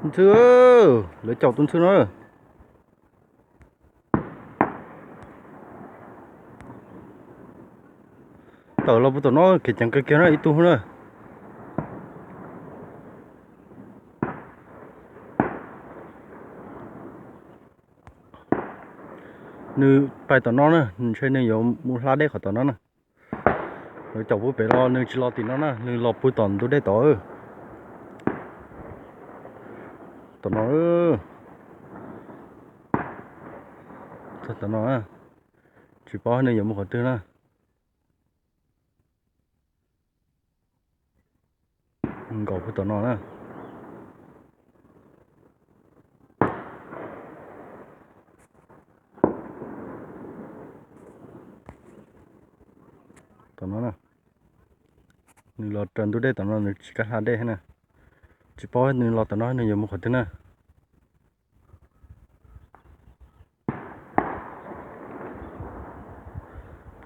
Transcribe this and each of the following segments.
Tus ntxhw, lawv caum tus ntxhw no. Tawm los puag tom no kev ceev kawg kiag na ib tug na. Nws pais tom no na, ntshe nws yuav mus hla dej qhov tom no na. Lawv caum puag pem los nws tsis los tim no na, nws los puag tom ntug dej tod. Tom no, tom no, tsis paub nws yuav mus qhov twg na. Nkaum puag tom no na. Tom no na. Nws los raws ntug dej tom no nws tsis kam hla dej na. Tsis paub nws los tom no nws yuav mus qhov twg na.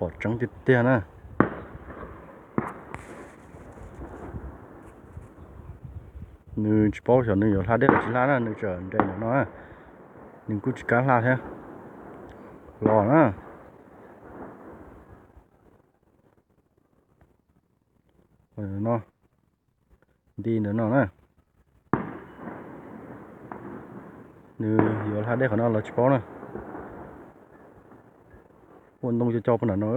Pom tseeb tiag tiag na. Nws tsis paub xyov nws yuav hla dej los tsis hla na, nws tseem nres ntawm no na. Nws kuj tsis kam hla thiab. Los na. No, nti ntawm no na. Nws yuav hla dej qhov no los tsis paub na. Ua ntoo co co puag nram no.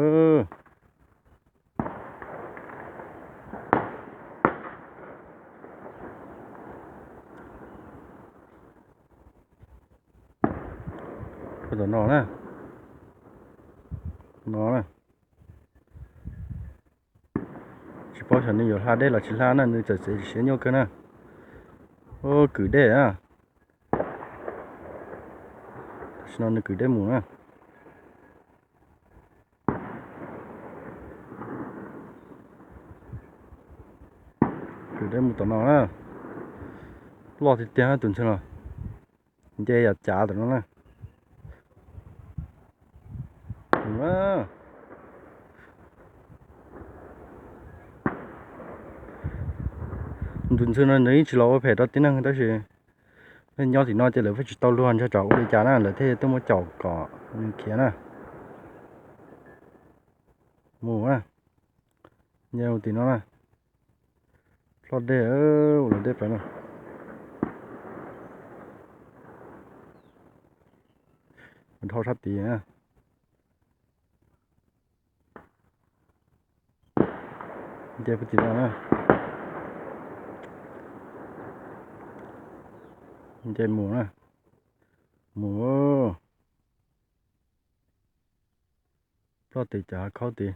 Puag tom no na. No na. Tsis paub xyov nws yuav hla dej los tsis hla na, nws txawm txiav siab nyuaj kawg na. Kwm dej na. Tam sim no nws kwm dej mus na. Kwm dej mus tom no na. Loj tiag tiag tus ntxhw no. Nce yam cav tom no na. Tus ntxhw no nws yeej tsis los ua phem rau tib neeg tab sis nyob tim no ces lawv pheej tsis tau luag ntshe tsam ua li cas na lawv thiaj tuaj muab caum kom nws khiav na. Mus na, nce mus tim no na. Ploj dej, ua luam dej pem no. Dhau sab tid na. Nce puag tim no na. Nce mus na. Mus. Ploj tim cov hav khaub tid.